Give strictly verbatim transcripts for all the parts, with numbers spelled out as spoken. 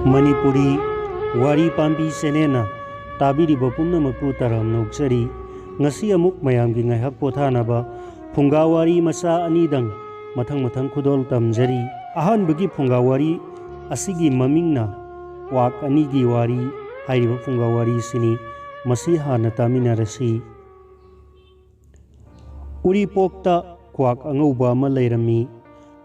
ꯃꯅꯤꯄꯨꯔꯤ ꯋꯥꯔꯤ ꯄꯥꯝꯕꯤ ꯆꯦꯅꯦꯜꯅ ꯇꯥꯕꯤꯔꯤꯕ ꯄꯨꯝꯅꯃꯛꯄꯨ ꯇꯔꯥꯝꯅ ꯑꯣꯛꯆꯔꯤ꯫ ꯉꯁꯤ ꯑꯃꯨꯛ ꯃꯌꯥꯝꯒꯤ ꯉꯥꯏꯍꯥꯛ ꯄꯣꯊꯥꯅꯕ ꯐꯨꯡꯒꯥ ꯋꯥꯔꯤ ꯃꯆꯥ ꯑꯅꯤꯗꯪ ꯃꯊꯪ ꯃꯊꯪ ꯈꯨꯗꯣꯜ ꯇꯝꯖꯔꯤ꯫ ꯑꯍꯥꯟꯕꯒꯤ ꯐꯨꯡꯒꯥ ꯋꯥꯔꯤ ꯑꯁꯤꯒꯤ ꯃꯃꯤꯡꯅ ꯀ꯭ꯋꯥꯛ ꯑꯅꯤꯒꯤ ꯋꯥꯔꯤ ꯍꯥꯏꯔꯤꯕ ꯐꯨꯡꯒꯥ ꯋꯥꯔꯤꯁꯤꯅꯤ꯫ ꯃꯁꯤ ꯍꯥꯟꯅ ꯇꯥꯃꯤꯟꯅꯔꯁꯤ꯫ ꯎꯔꯤꯄꯣꯛꯇ ꯀ꯭ꯋꯥꯛ ꯑꯉꯧꯕ ꯑꯃ ꯂꯩꯔꯝꯃꯤ꯫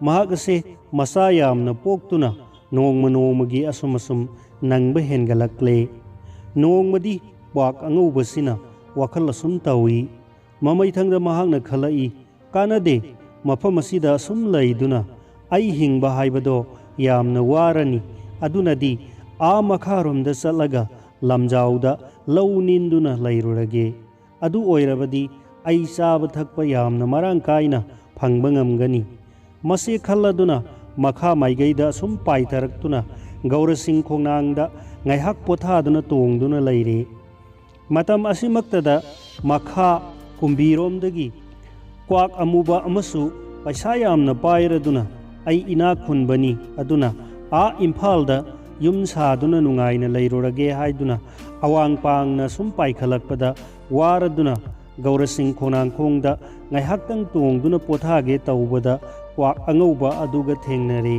ꯃꯍꯥꯛ ꯑꯁꯦ ꯃꯆꯥ ꯌꯥꯝꯅ ꯄꯣꯛꯇꯨꯅ ꯅꯣꯡꯃ ꯅꯣꯡꯃꯒꯤ ꯑꯁꯨꯝ ꯑꯁꯨꯝ ꯅꯪꯕ ꯍꯦꯟꯒꯠꯂꯛꯂꯦ꯫ ꯅꯣꯡꯃꯗꯤ ꯀ꯭ꯋꯥꯛ ꯑꯉꯧꯕꯁꯤꯅ ꯋꯥꯈꯜ ꯑꯁꯨꯝ ꯇꯧꯏ꯫ ꯃꯃꯩꯊꯪꯗ ꯃꯍꯥꯛꯅ ꯈꯜꯂꯛꯏ, "ꯀꯥꯟꯅꯗꯦ, ꯃꯐꯝ ꯑꯁꯤꯗ ꯑꯁꯨꯝ ꯂꯩꯗꯨꯅ ꯑꯩ ꯍꯤꯡꯕ ꯍꯥꯏꯕꯗꯣ ꯌꯥꯝꯅ ꯋꯥꯔꯅꯤ꯫ ꯑꯗꯨꯅꯗꯤ ꯑꯥ ꯃꯈꯥꯔꯣꯝꯗ ꯆꯠꯂꯒ ꯂꯝꯖꯥꯎꯗ ꯂꯧ ꯅꯤꯟꯗꯨꯅ ꯂꯩꯔꯨꯔꯒꯦ꯫ ꯑꯗꯨ ꯑꯣꯏꯔꯕꯗꯤ ꯑꯩ ꯆꯥꯕ ꯊꯛꯄ ꯌꯥꯝꯅ ꯃꯔꯥꯡ ꯀꯥꯏꯅ ꯐꯪꯕ ꯉꯝꯒꯅꯤ꯫" ꯃꯁꯤ ꯈꯜꯂꯗꯨꯅ ꯃꯈꯥ ꯃꯥꯏꯀꯩꯗ ꯁꯨꯝ ꯄꯥꯏꯊꯔꯛꯇꯨꯅ ꯒꯧꯔꯁꯤꯡ ꯈꯣꯡꯅꯥꯡꯗ ꯉꯥꯏꯍꯥꯛ ꯄꯣꯊꯥꯗꯨꯅ ꯇꯣꯡꯗꯨꯅ ꯂꯩꯔꯦ꯫ ꯃꯇꯝ ꯑꯁꯤꯃꯛꯇꯗ ꯃꯈꯥ ꯀꯨꯝꯕꯤꯔꯣꯝꯗꯒꯤ ꯀ꯭ꯋꯥꯛ ꯑꯃꯨꯕ ꯑꯃꯁꯨ ꯄꯩꯁꯥ ꯌꯥꯝꯅ ꯄꯥꯏꯔꯗꯨꯅ "ꯑꯩ ꯏꯅꯥꯛ ꯈꯨꯟꯕꯅꯤ, ꯑꯗꯨꯅ ꯑꯥ ꯏꯝꯐꯥꯜꯗ ꯌꯨꯝ ꯁꯥꯗꯨꯅ ꯅꯨꯡꯉꯥꯏꯅ ꯂꯩꯔꯨꯔꯒꯦ" ꯍꯥꯏꯗꯨꯅ ꯑꯋꯥꯡ ꯄꯥꯡꯅ ꯁꯨꯝ ꯄꯥꯏꯈꯠꯂꯛꯄꯗ ꯋꯥꯔꯗꯨꯅ ꯒꯧꯔꯁꯤꯡ ꯈꯣꯡꯅꯥꯡꯈꯣꯡꯗ ꯉꯥꯏꯍꯥꯛꯇꯪ ꯇꯣꯡꯗꯨꯅ ꯄꯣꯊꯥꯒꯦ ꯇꯧꯕꯗ ꯀ꯭ꯋꯥꯛ ꯑꯉꯧꯕ ꯑꯗꯨꯒ ꯊꯦꯡꯅꯔꯦ꯫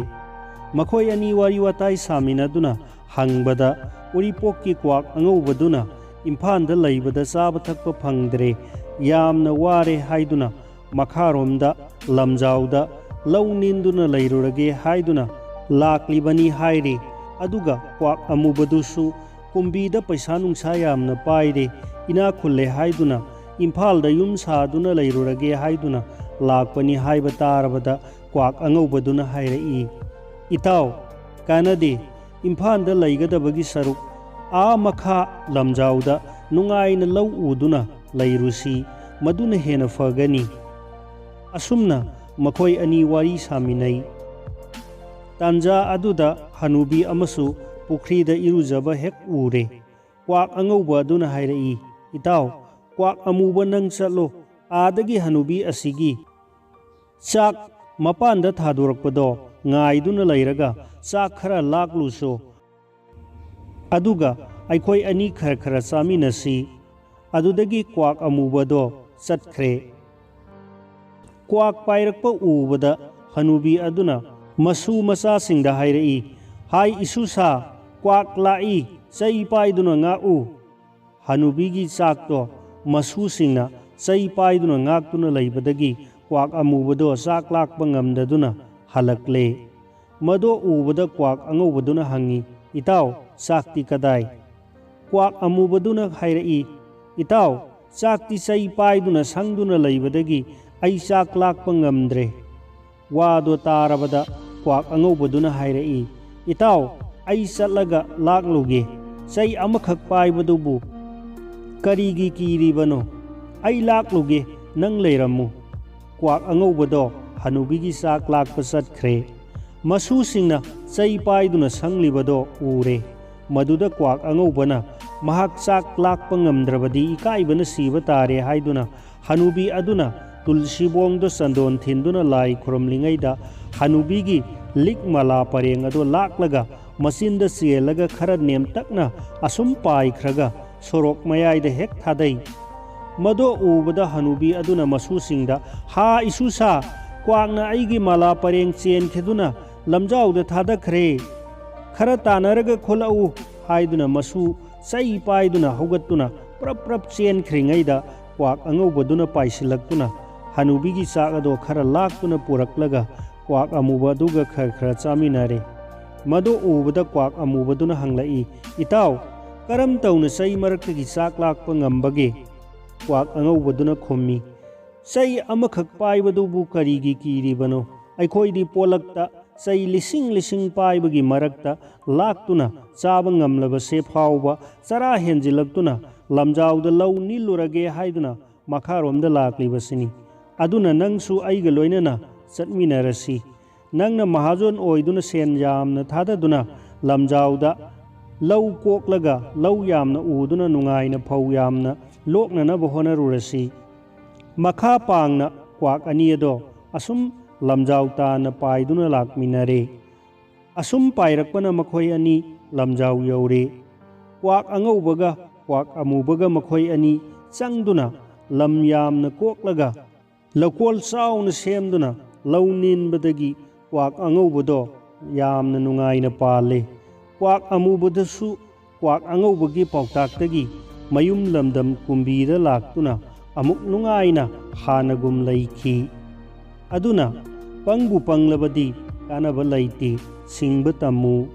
ꯃꯈꯣꯏ ꯑꯅꯤ ꯋꯥꯔꯤ ꯋꯥꯇꯥꯏ ꯁꯥꯃꯤꯟꯅꯗꯨꯅ ꯍꯪꯕꯗ ꯎꯔꯤꯄꯣꯛꯀꯤ ꯀ꯭ꯋꯥꯛ ꯑꯉꯧꯕꯗꯨꯅ ꯏꯝꯐꯥꯜꯗ ꯂꯩꯕꯗ ꯆꯥꯕ ꯊꯛꯄ ꯐꯪꯗ꯭ꯔꯦ, ꯌꯥꯝꯅ ꯋꯥꯔꯦ ꯍꯥꯏꯗꯨꯅ ꯃꯈꯥꯔꯣꯝꯗ ꯂꯝꯖꯥꯎꯗ ꯂꯧ ꯅꯤꯟꯗꯨꯅ ꯂꯩꯔꯨꯔꯒꯦ ꯍꯥꯏꯗꯨꯅ ꯂꯥꯛꯂꯤꯕꯅꯤ ꯍꯥꯏꯔꯤ꯫ ꯑꯗꯨꯒ ꯀ꯭ꯋꯥꯛ ꯑꯃꯨꯕꯗꯨꯁꯨ ꯀꯨꯝꯕꯤꯗ ꯄꯩꯁꯥ ꯅꯨꯡꯁꯥ ꯌꯥꯝꯅ ꯄꯥꯏꯔꯦ, ꯏꯅꯥꯛ ꯈꯨꯜꯂꯦ ꯍꯥꯏꯗꯨꯅ ꯏꯝꯐꯥꯜꯗ ꯌꯨꯝ ꯁꯥꯗꯨꯅ ꯂꯩꯔꯨꯔꯒꯦ ꯍꯥꯏꯗꯨꯅ ꯂꯥꯛꯄꯅꯤ ꯍꯥꯏꯕ ꯇꯥꯔꯕꯗ ꯀ꯭ꯋꯥꯛ ꯑꯉꯧꯕꯗꯨꯅ ꯍꯥꯏꯔꯛꯏ, "ꯏꯇꯥꯎ, ꯀꯥꯟꯅꯗꯦ, ꯏꯝꯐꯥꯜꯗ ꯂꯩꯒꯗꯕꯒꯤ ꯁꯔꯨꯛ ꯑꯥ ꯃꯈꯥ ꯂꯝꯖꯥꯎꯗ ꯅꯨꯡꯉꯥꯏꯅ ꯂꯧ ꯎꯗꯨꯅ ꯂꯩꯔꯨꯁꯤ, ꯃꯗꯨꯅ ꯍꯦꯟꯅ ꯐꯒꯅꯤ꯫" ꯑꯁꯨꯝꯅ ꯃꯈꯣꯏ ꯑꯅꯤ ꯋꯥꯔꯤ ꯁꯥꯃꯤꯟꯅꯩ꯫ ꯇꯥꯟꯖꯥ ꯑꯗꯨꯗ ꯍꯅꯨꯕꯤ ꯑꯃꯁꯨ ꯄꯨꯈ꯭ꯔꯤꯗ ꯏꯔꯨꯖꯕ ꯍꯦꯛ ꯎꯔꯦ꯫ ꯀ꯭ꯋꯥꯛ ꯑꯉꯧꯕ ꯑꯗꯨꯅ ꯍꯥꯏꯔꯛꯏ, "ꯏꯇꯥꯎ, ꯀ꯭ꯋꯥꯛ ꯑꯃꯨꯕ, ꯅꯪ ꯆꯠꯂꯣ, ꯑꯥꯗꯒꯤ ꯍꯅꯨꯕꯤ ꯑꯁꯤꯒꯤ ꯆꯥꯛ ꯃꯄꯥꯟꯗ ꯊꯥꯗꯣꯔꯛꯄꯗꯣ ꯉꯥꯏꯗꯨꯅ ꯂꯩꯔꯒ ꯆꯥꯛ ꯈꯔ ꯂꯥꯛꯂꯨꯁꯣ, ꯑꯗꯨꯒ ꯑꯩꯈꯣꯏ ꯑꯅꯤ ꯈꯔ ꯈꯔ ꯆꯥꯃꯤꯟꯅꯁꯤ꯫ ꯑꯗꯨꯗꯒꯤ ꯀ꯭ꯋꯥꯛ ꯑꯃꯨꯕꯗꯣ ꯆꯠꯈ꯭ꯔꯦ꯫ ꯀ꯭ꯋꯥꯛ ꯄꯥꯏꯔꯛꯄ ꯎꯕꯗ ꯍꯅꯨꯕꯤ ꯑꯗꯨꯅ ꯃꯁꯨ ꯃꯆꯥꯁꯤꯡꯗ ꯍꯥꯏꯔꯛꯏ, "ꯍꯥꯏ ꯏꯁꯨꯁꯥ, ꯀ꯭ꯋꯥꯛ ꯂꯥꯛꯏ, ꯆꯩ ꯄꯥꯏꯗꯨꯅ ꯉꯥꯛꯎ"꯫ ꯍꯅꯨꯕꯤꯒꯤ ꯆꯥꯛꯇꯣ ꯃꯁꯨꯁꯤꯡꯅ ꯆꯩ ꯄꯥꯏꯗꯨꯅ ꯉꯥꯛꯇꯨꯅ ꯂꯩꯕꯗꯒꯤ ꯀ꯭ꯋꯥꯛ ꯑꯃꯨꯕꯗꯣ ꯆꯥꯛ ꯂꯥꯛꯄ ꯉꯝꯗꯗꯨꯅ ꯍꯜꯂꯛꯂꯦ꯫ ꯃꯗꯣ ꯎꯕꯗ ꯀ꯭ꯋꯥꯛ ꯑꯉꯧꯕꯗꯨꯅ ꯍꯪꯉꯤ, "ꯏꯇꯥꯎ, ꯆꯥꯛꯇꯤ ꯀꯗꯥꯏ?" ꯀ꯭ꯋꯥꯛ ꯑꯃꯨꯕꯗꯨꯅ ꯍꯥꯏꯔꯛꯏ, "ꯏꯇꯥꯎ, ꯆꯥꯛꯇꯤ ꯆꯩ ꯄꯥꯏꯗꯨꯅ ꯁꯪꯗꯨꯅ ꯂꯩꯕꯗꯒꯤ ꯑꯩ ꯆꯥꯛ ꯂꯥꯛꯄ ꯉꯝꯗ꯭ꯔꯦ"꯫ ꯋꯥꯗꯣ ꯇꯥꯔꯕꯗ ꯀ꯭ꯋꯥꯛ ꯑꯉꯧꯕꯗꯨꯅ ꯍꯥꯏꯔꯛꯏ, "ꯏꯇꯥꯎ, ꯑꯩ ꯆꯠꯂꯒ ꯂꯥꯛꯂꯨꯒꯦ꯫ ꯆꯩ ꯑꯃꯈꯛ ꯄꯥꯏꯕꯗꯨꯕꯨ ꯀꯔꯤꯒꯤ ꯀꯤꯔꯤꯕꯅꯣ? ꯑꯩ ꯂꯥꯛꯂꯨꯒꯦ, ꯅꯪ ꯂꯩꯔꯝꯃꯨ"꯫ ꯀ꯭ꯋꯥꯛ ꯑꯉꯧꯕꯗꯣ ꯍꯅꯨꯕꯤꯒꯤ ꯆꯥꯛ ꯂꯥꯛꯄ ꯆꯠꯈ꯭ꯔꯦ꯫ ꯃꯁꯨꯁꯤꯡꯅ ꯆꯩ ꯄꯥꯏꯗꯨꯅ ꯁꯪꯂꯤꯕꯗꯣ ꯎꯔꯦ꯫ ꯃꯗꯨꯗ ꯀ꯭ꯋꯥꯛ ꯑꯉꯧꯕꯅ ꯃꯍꯥꯛ ꯆꯥꯛ ꯂꯥꯛꯄ ꯉꯝꯗ꯭ꯔꯕꯗꯤ ꯏꯀꯥꯏꯕꯅ ꯁꯤꯕ ꯇꯥꯔꯦ ꯍꯥꯏꯗꯨꯅ ꯍꯅꯨꯕꯤ ꯑꯗꯨꯅ ꯇꯨꯜꯁꯤꯕꯣꯡꯗ ꯆꯟꯗꯣꯟ ꯊꯤꯟꯗꯨꯅ ꯂꯥꯏ ꯈꯨꯔꯨꯝꯂꯤꯉꯩꯗ ꯍꯅꯨꯕꯤꯒꯤ ꯂꯤꯛ ꯃꯂꯥ ꯄꯔꯦꯡ ꯑꯗꯨ ꯂꯥꯛꯂꯒ ꯃꯆꯤꯟꯗ ꯆꯦꯜꯂꯒ ꯈꯔ ꯅꯦꯝꯇꯛꯅ ꯑꯁꯨꯝ ꯄꯥꯏꯈ꯭ꯔꯒ ꯁꯣꯔꯣꯛ ꯃꯌꯥꯏꯗ ꯍꯦꯛ ꯊꯥꯗꯩ꯫ ꯃꯗꯨ ꯎꯕꯗ ꯍꯅꯨꯕꯤ ꯑꯗꯨꯅ ꯃꯁꯨꯁꯤꯡꯗ, "ꯍꯥ ꯏꯁꯨꯁꯥ, ꯀ꯭ꯋꯥꯛꯅ ꯑꯩꯒꯤ ꯃꯂꯥ ꯄꯔꯦꯡ ꯆꯦꯟꯈꯤꯗꯨꯅ ꯂꯝꯖꯥꯎꯗ ꯊꯥꯗꯈ꯭ꯔꯦ꯫ ꯈꯔ ꯇꯥꯟꯅꯔꯒ ꯈꯣꯠꯂꯛꯎ" ꯍꯥꯏꯗꯨꯅ ꯃꯁꯨ ꯆꯩ ꯄꯥꯏꯗꯨꯅ ꯍꯧꯒꯠꯇꯨꯅ ꯄ꯭ꯔꯞ ꯄ꯭ꯔꯞ ꯆꯦꯟꯈ꯭ꯔꯤꯉꯩꯗ ꯀ꯭ꯋꯥꯛ ꯑꯉꯧꯕꯗꯨꯅ ꯄꯥꯏꯁꯤꯜꯂꯛꯇꯨꯅ ꯍꯅꯨꯕꯤꯒꯤ ꯆꯥꯛ ꯑꯗꯣ ꯈꯔ ꯂꯥꯛꯇꯨꯅ ꯄꯨꯔꯛꯂꯒ ꯀ꯭ꯋꯥꯛ ꯑꯃꯨꯕ ꯑꯗꯨꯒ ꯈꯔ ꯈꯔ ꯆꯥꯃꯤꯟꯅꯔꯦ꯫ ꯃꯗꯨ ꯎꯕꯗ ꯀ꯭ꯋꯥꯛ ꯑꯃꯨꯕꯗꯨꯅ ꯍꯪꯂꯛꯏ, "ꯏꯇꯥꯎ, ꯀꯔꯝ ꯇꯧꯅ ꯆꯩ ꯃꯔꯛꯇꯒꯤ ꯆꯥꯛ ꯂꯥꯛꯄ ꯉꯝꯕꯒꯦ?" ꯀ꯭ꯋꯥꯛ ꯑꯉꯧꯕꯗꯨꯅ ꯈꯨꯝꯃꯤ, "ꯆꯩ ꯑꯃꯈꯛ ꯄꯥꯏꯕꯗꯨꯕꯨ ꯀꯔꯤꯒꯤ ꯀꯤꯔꯤꯕꯅꯣ? ꯑꯩꯈꯣꯏꯗꯤ ꯄꯣꯂꯛꯇ ꯆꯩ ꯂꯤꯁꯤꯡ ꯂꯤꯁꯤꯡ ꯄꯥꯏꯕꯒꯤ ꯃꯔꯛꯇ ꯂꯥꯛꯇꯨꯅ ꯆꯥꯕ ꯉꯝꯂꯕꯁꯦ ꯐꯥꯎꯕ ꯆꯔꯥ ꯍꯦꯟꯖꯤꯜꯂꯛꯇꯨꯅ ꯂꯝꯖꯥꯎꯗ ꯂꯧ ꯅꯤꯜꯂꯨꯔꯒꯦ ꯍꯥꯏꯗꯨꯅ ꯃꯈꯥꯔꯣꯝꯗ ꯂꯥꯛꯂꯤꯕꯁꯤꯅꯤ꯫ ꯑꯗꯨꯅ ꯅꯪꯁꯨ ꯑꯩꯒ ꯂꯣꯏꯅꯅ ꯆꯠꯃꯤꯟꯅꯔꯁꯤ꯫ ꯅꯪꯅ ꯃꯍꯥꯖꯣꯟ ꯑꯣꯏꯗꯨꯅ ꯁꯦꯟ ꯌꯥꯝꯅ ꯊꯥꯗꯗꯨꯅ ꯂꯝꯖꯥꯎꯗ ꯂꯧ ꯀꯣꯛꯂꯒ ꯂꯧ ꯌꯥꯝꯅ ꯎꯗꯨꯅ ꯅꯨꯡꯉꯥꯏꯅ ꯐꯧ ꯌꯥꯝꯅ ꯂꯣꯛꯅꯅꯕ ꯍꯣꯠꯅꯔꯨꯔꯁꯤ"꯫ ꯃꯈꯥ ꯄꯥꯡꯅ ꯀ꯭ꯋꯥꯛ ꯑꯅꯤ ꯑꯗꯣ ꯑꯁꯨꯝ ꯂꯝꯖꯥꯎ ꯇꯥꯅ ꯄꯥꯏꯗꯨꯅ ꯂꯥꯛꯃꯤꯟꯅꯔꯦ꯫ ꯑꯁꯨꯝ ꯄꯥꯏꯔꯛꯄꯅ ꯃꯈꯣꯏ ꯑꯅꯤ ꯂꯝꯖꯥꯎ ꯌꯧꯔꯦ꯫ ꯀ꯭ꯋꯥꯛ ꯑꯉꯧꯕꯒ ꯀ꯭ꯋꯥꯛ ꯑꯃꯨꯕꯒ ꯃꯈꯣꯏ ꯑꯅꯤ ꯆꯪꯗꯨꯅ ꯂꯝ ꯌꯥꯝꯅ ꯀꯣꯛꯂꯒ ꯂꯧꯀꯣꯜ ꯆꯥꯎꯅ ꯁꯦꯝꯗꯨꯅ ꯂꯧ ꯅꯤꯟꯕꯗꯒꯤ ꯀ꯭ꯋꯥꯛ ꯑꯉꯧꯕꯗꯣ ꯌꯥꯝꯅ ꯅꯨꯡꯉꯥꯏꯅ ꯄꯥꯜꯂꯦ꯫ ꯀ꯭ꯋꯥꯛ ꯑꯃꯨꯕꯗꯁꯨ ꯀ꯭ꯋꯥꯛ ꯑꯉꯧꯕꯒꯤ ꯄꯥꯎꯇꯥꯛꯇꯒꯤ ꯃꯌꯨꯝ ꯂꯝꯗꯝ ꯀꯨꯝꯕꯤꯗ ꯂꯥꯛꯇꯨꯅ ꯑꯃꯨꯛ ꯅꯨꯡꯉꯥꯏꯅ ꯍꯥꯟꯅꯒꯨꯝ ꯂꯩꯈꯤ꯫ ꯑꯗꯨꯅ ꯄꯪꯕꯨ ꯄꯪꯂꯕꯗꯤ ꯀꯥꯟꯅꯕ ꯂꯩꯇꯦ, ꯁꯤꯡꯕ ꯇꯝꯃꯨ꯫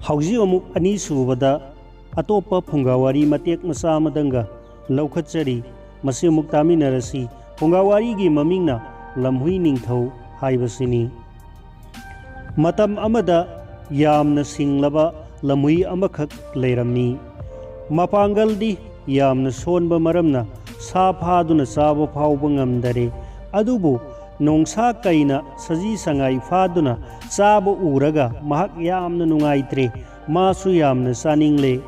ꯍꯧꯖꯤꯛ ꯑꯃꯨꯛ ꯑꯅꯤꯁꯨꯕꯗ ꯑꯇꯣꯞꯄ ꯐꯨꯡꯒꯥ ꯋꯥꯔꯤ ꯃꯇꯦꯛ ꯃꯆꯥ ꯑꯃꯗꯪꯒ ꯂꯧꯈꯠꯆꯔꯤ꯫ ꯃꯁꯤ ꯑꯃꯨꯛ ꯇꯥꯃꯤꯟꯅꯔꯁꯤ꯫ ꯐꯨꯡꯒꯥ ꯋꯥꯔꯤꯒꯤ ꯃꯃꯤꯡꯅ ꯂꯝꯍꯨꯏ ꯅꯤꯡꯊꯧ ꯍꯥꯏꯕꯁꯤꯅꯤ꯫ ꯃꯇꯝ ꯑꯃꯗ ꯌꯥꯝꯅ ꯁꯤꯡꯂꯕ ꯂꯝꯍꯨꯏ ꯑꯃꯈꯛ ꯂꯩꯔꯝꯃꯤ꯫ ꯃꯄꯥꯡꯒꯜꯗꯤ ꯌꯥꯝꯅ ꯁꯣꯟꯕ ꯃꯔꯝꯅ ꯁꯥ ꯐꯥꯗꯨꯅ ꯆꯥꯕ ꯐꯥꯎꯕ ꯉꯝꯗꯔꯦ꯫ ꯑꯗꯨꯕꯨ ꯅꯣꯡꯁꯥ ꯀꯩꯅ ꯁꯖꯤ ꯁꯉꯥꯏ ꯐꯥꯗꯨꯅ ꯆꯥꯕ ꯎꯔꯒ ꯃꯍꯥꯛ ꯌꯥꯝꯅ ꯅꯨꯡꯉꯥꯏꯇ꯭ꯔꯦ꯫ ꯃꯥꯁꯨ ꯌꯥꯝꯅ ꯆꯥꯅꯤꯡꯂꯦ꯫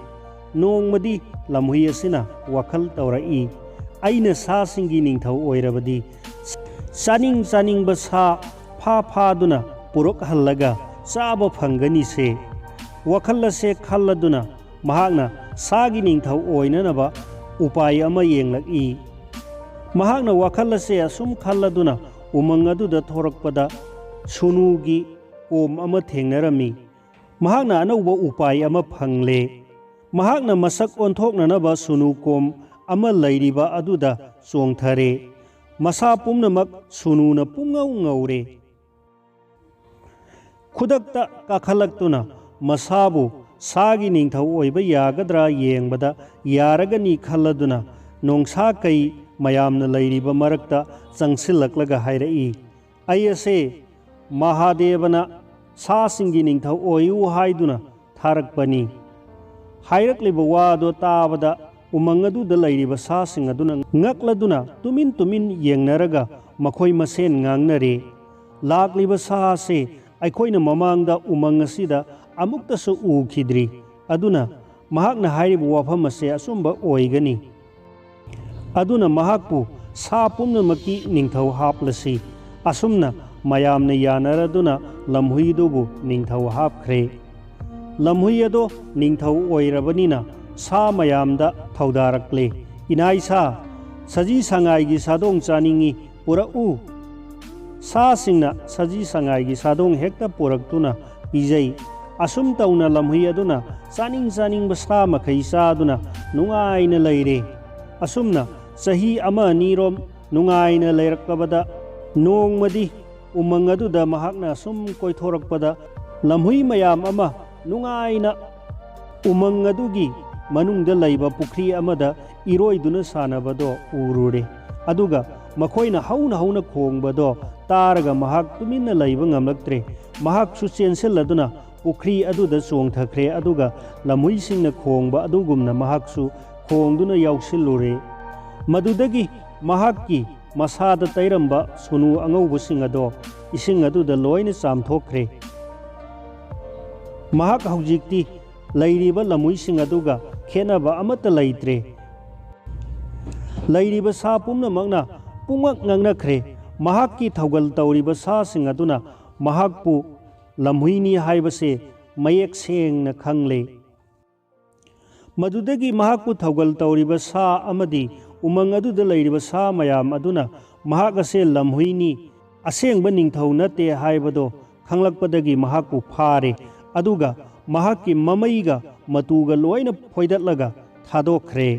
ꯅꯣꯡꯃꯗꯤ ꯂꯝꯍꯨꯏ ꯑꯁꯤꯅ ꯋꯥꯈꯜ ꯇꯧꯔꯛꯏ, "ꯑꯩꯅ ꯁꯥꯁꯤꯡꯒꯤ ꯅꯤꯡꯊꯧ ꯑꯣꯏꯔꯕꯗꯤ ꯆꯥꯅꯤꯡ ꯆꯥꯅꯤꯡꯕ ꯁꯥ ꯐꯥ ꯐꯥꯗꯨꯅ ꯄꯨꯔꯛꯍꯜꯂꯒ ꯆꯥꯕ ꯐꯪꯒꯅꯤꯁꯦ"꯫ ꯋꯥꯈꯜ ꯑꯁꯦ ꯈꯜꯂꯗꯨꯅ ꯃꯍꯥꯛꯅ ꯁꯥꯒꯤ ꯅꯤꯡꯊꯧ ꯑꯣꯏꯅꯅꯕ ꯎꯄꯥꯏ ꯑꯃ ꯌꯦꯡꯂꯛꯏ꯫ ꯃꯍꯥꯛꯅ ꯋꯥꯈꯜ ꯑꯁꯦ ꯑꯁꯨꯝ ꯈꯜꯂꯗꯨꯅ ꯎꯃꯪ ꯑꯗꯨꯗ ꯊꯣꯔꯛꯄꯗ ꯁꯨꯅꯨꯒꯤ ꯀꯣꯝ ꯑꯃ ꯊꯦꯡꯅꯔꯝꯃꯤ꯫ ꯃꯍꯥꯛꯅ ꯑꯅꯧꯕ ꯎꯄꯥꯏ ꯑꯃ ꯐꯪꯂꯦ꯫ ꯃꯍꯥꯛꯅ ꯃꯁꯛ ꯑꯣꯟꯊꯣꯛꯅꯅꯕ ꯁꯨꯅꯨ ꯀꯣꯝ ꯑꯃ ꯂꯩꯔꯤꯕ ꯑꯗꯨꯗ ꯆꯣꯡꯊꯔꯦ꯫ ꯃꯁꯥ ꯄꯨꯝꯅꯃꯛ ꯁꯨꯅꯨꯅ ꯄꯨꯡꯉꯧ ꯉꯧꯔꯦ꯫ ꯈꯨꯗꯛꯇ ꯀꯥꯈꯠꯂꯛꯇꯨꯅ ꯃꯁꯥꯕꯨ ꯁꯥꯒꯤ ꯅꯤꯡꯊꯧ ꯑꯣꯏꯕ ꯌꯥꯒꯗ꯭ꯔꯥ ꯌꯦꯡꯕꯗ ꯌꯥꯔꯒꯅꯤ ꯈꯜꯂꯗꯨꯅ ꯅꯣꯡꯁꯥ ꯀꯩ ꯃꯌꯥꯝꯅ ꯂꯩꯔꯤꯕ ꯃꯔꯛꯇ ꯆꯪꯁꯤꯜꯂꯛꯂꯒ ꯍꯥꯏꯔꯛꯏ, "ꯑꯩ ꯑꯁꯦ ꯃꯍꯥꯗꯦꯕꯅ ꯁꯥꯁꯤꯡꯒꯤ ꯅꯤꯡꯊꯧ ꯑꯣꯏꯌꯨ ꯍꯥꯏꯗꯨꯅ ꯊꯥꯔꯛꯄꯅꯤ"꯫ ꯍꯥꯏꯔꯛꯂꯤꯕ ꯋꯥ ꯑꯗꯨ ꯇꯥꯕꯗ ꯎꯃꯪ ꯑꯗꯨꯗ ꯂꯩꯔꯤꯕ ꯁꯥꯁꯤꯡ ꯑꯗꯨꯅ ꯉꯛꯂꯗꯨꯅ ꯇꯨꯃꯤꯟ ꯇꯨꯃꯤꯟ ꯌꯦꯡꯅꯔꯒ ꯃꯈꯣꯏ ꯃꯁꯦꯟ ꯉꯥꯡꯅꯔꯦ, "ꯂꯥꯛꯂꯤꯕ ꯁꯥ ꯑꯁꯤ ꯑꯩꯈꯣꯏꯅ ꯃꯃꯥꯡꯗ ꯎꯃꯪ ꯑꯁꯤꯗ ꯑꯃꯨꯛꯇꯁꯨ ꯎꯈꯤꯗ꯭ꯔꯤ꯫ ꯑꯗꯨꯅ ꯃꯍꯥꯛꯅ ꯍꯥꯏꯔꯤꯕ ꯋꯥꯐꯝ ꯑꯁꯦ ꯑꯆꯨꯝꯕ ꯑꯣꯏꯒꯅꯤ"꯫ ꯑꯗꯨꯅ ꯃꯍꯥꯛꯄꯨ ꯁꯥ ꯄꯨꯝꯅꯃꯛꯀꯤ ꯅꯤꯡꯊꯧ ꯍꯥꯞꯂꯁꯤ꯫ ꯑꯁꯨꯝꯅ ꯃꯌꯥꯝꯅ ꯌꯥꯅꯔꯗꯨꯅ ꯂꯝꯍꯨꯏꯗꯨꯕꯨ ꯅꯤꯡꯊꯧ ꯍꯥꯞꯈ꯭ꯔꯦ꯫ ꯂꯝꯍꯨꯏ ꯑꯗꯣ ꯅꯤꯡꯊꯧ ꯑꯣꯏꯔꯕꯅꯤꯅ ꯁꯥ ꯃꯌꯥꯝꯗ ꯊꯧꯗꯥꯔꯛꯂꯦ꯫ "ꯏꯅꯥꯏ ꯁꯥ, ꯁꯖꯤ ꯁꯉꯥꯏꯒꯤ ꯁꯥꯗꯣꯡ ꯆꯥꯅꯤꯡꯏ, ꯄꯨꯔꯛꯎ!" ꯁꯥꯁꯤꯡꯅ ꯁꯖꯤ ꯁꯉꯥꯏꯒꯤ ꯁꯥꯗꯣꯡ ꯍꯦꯛꯇ ꯄꯨꯔꯛꯇꯨꯅ ꯄꯤꯖꯩ꯫ ꯑꯁꯨꯝ ꯇꯧꯅ ꯂꯝꯍꯨꯏ ꯑꯗꯨꯅ ꯆꯥꯅꯤꯡ ꯆꯥꯅꯤꯡꯕ ꯁꯥ ꯃꯈꯩ ꯆꯥꯗꯨꯅ ꯅꯨꯡꯉꯥꯏꯅ ꯂꯩꯔꯦ꯫ ꯑꯁꯨꯝꯅ ꯆꯍꯤ ꯑꯃ ꯑꯅꯤꯔꯣꯝ ꯅꯨꯡꯉꯥꯏꯅ ꯂꯩꯔꯛꯂꯕꯗ, ꯅꯣꯡꯃꯗꯤ ꯎꯃꯪ ꯑꯗꯨꯗ ꯃꯍꯥꯛꯅ ꯁꯨꯝ ꯀꯣꯏꯊꯣꯔꯛꯄꯗ, ꯂꯝꯍꯨꯏ ꯃꯌꯥꯝ ꯑꯃ ꯅꯨꯡꯉꯥꯏꯅ ꯎꯃꯪ ꯑꯗꯨꯒꯤ ꯃꯅꯨꯡꯗ ꯂꯩꯕ ꯄꯨꯈ꯭ꯔꯤ ꯑꯃꯗ ꯏꯔꯣꯏꯗꯨꯅ ꯁꯥꯟꯅꯕꯗꯣ ꯎꯔꯨꯔꯦ꯫ ꯑꯗꯨꯒ ꯃꯈꯣꯏꯅ ꯍꯧꯅ ꯍꯧꯅ ꯈꯣꯡꯕꯗꯣ ꯇꯥꯔꯒ ꯃꯍꯥꯛ ꯇꯨꯃꯤꯟꯅ ꯂꯩꯕ ꯉꯝꯂꯛꯇ꯭ꯔꯦ꯫ ꯃꯍꯥꯛꯁꯨ ꯆꯦꯟꯁꯤꯜꯂꯗꯨꯅ ꯄꯨꯈ꯭ꯔꯤ ꯑꯗꯨꯗ ꯆꯣꯡꯊꯈ꯭ꯔꯦ, ꯑꯗꯨꯒ ꯂꯝꯍꯨꯏꯁꯤꯡꯅ ꯈꯣꯡꯕ ꯑꯗꯨꯒꯨꯝꯅ ꯃꯍꯥꯛꯁꯨ ꯈꯣꯡꯗꯨꯅ ꯌꯥꯎꯁꯤꯜꯂꯨꯔꯦ꯫ ꯃꯗꯨꯗꯒꯤ ꯃꯍꯥꯛꯀꯤ ꯃꯁꯥꯗ ꯇꯩꯔꯝꯕ ꯁꯨꯅꯨ ꯑꯉꯧꯕꯁꯤꯡ ꯑꯗꯣ ꯏꯁꯤꯡ ꯑꯗꯨꯗ ꯂꯣꯏꯅ ꯆꯥꯝꯊꯣꯛꯈ꯭ꯔꯦ꯫ ꯃꯍꯥꯛ ꯍꯧꯖꯤꯛꯇꯤ ꯂꯩꯔꯤꯕ ꯂꯝꯍꯨꯏꯁꯤꯡ ꯑꯗꯨꯒ ꯈꯦꯠꯅꯕ ꯑꯃꯠꯇ ꯂꯩꯇ꯭ꯔꯦ꯫ ꯂꯩꯔꯤꯕ ꯁꯥ ꯄꯨꯝꯅꯃꯛꯅ ꯄꯨꯡꯉꯛ ꯉꯛꯅꯈ꯭ꯔꯦ꯫ ꯃꯍꯥꯛꯀꯤ ꯊꯧꯒꯜ ꯇꯧꯔꯤꯕ ꯁꯥꯁꯤꯡ ꯑꯗꯨꯅ ꯃꯍꯥꯛꯄꯨ ꯂꯝꯍꯨꯏꯅꯤ ꯍꯥꯏꯕꯁꯦ ꯃꯌꯦꯛ ꯁꯦꯡꯅ ꯈꯪꯂꯦ꯫ ꯃꯗꯨꯗꯒꯤ ꯃꯍꯥꯛꯄꯨ ꯊꯧꯒꯜ ꯇꯧꯔꯤꯕ ꯁꯥ ꯑꯃꯗꯤ ꯎꯃꯪ ꯑꯗꯨꯗ ꯂꯩꯔꯤꯕ ꯁꯥ ꯃꯌꯥꯝ ꯑꯗꯨꯅ ꯃꯍꯥꯛ ꯑꯁꯦ ꯂꯝꯍꯨꯏꯅꯤ, ꯑꯁꯦꯡꯕ ꯅꯤꯡꯊꯧ ꯅꯠꯇꯦ ꯍꯥꯏꯕꯗꯣ ꯈꯪꯂꯛꯄꯗꯒꯤ ꯃꯍꯥꯛꯄꯨ ꯐꯥꯔꯦ, ꯑꯗꯨꯒ ꯃꯍꯥꯛꯀꯤ ꯃꯃꯩꯒ ꯃꯇꯨꯒ ꯂꯣꯏꯅ ꯐꯣꯏꯗꯠꯂꯒ ꯊꯥꯗꯣꯛꯈ꯭ꯔꯦ꯫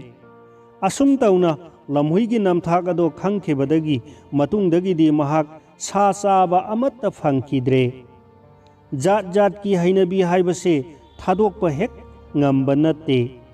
ꯑꯁꯨꯝ ꯇꯧꯅ ꯂꯝꯍꯨꯏꯒꯤ ꯅꯝꯊꯥꯛ ꯑꯗꯣ ꯈꯪꯈꯤꯕꯗꯒꯤ ꯃꯇꯨꯡꯗꯒꯤꯗꯤ ꯃꯍꯥꯛ ꯁꯥ ꯆꯥꯕ ꯑꯃꯠꯇ ꯐꯪꯈꯤꯗ꯭ꯔꯦ꯫ ꯖꯥꯠ ꯖꯥꯠꯀꯤ ꯍꯩꯅꯕꯤ ꯍꯥꯏꯕꯁꯦ ꯊꯥꯗꯣꯛꯄ ꯍꯦꯛ ꯉꯝꯕ ꯅꯠꯇꯦ꯫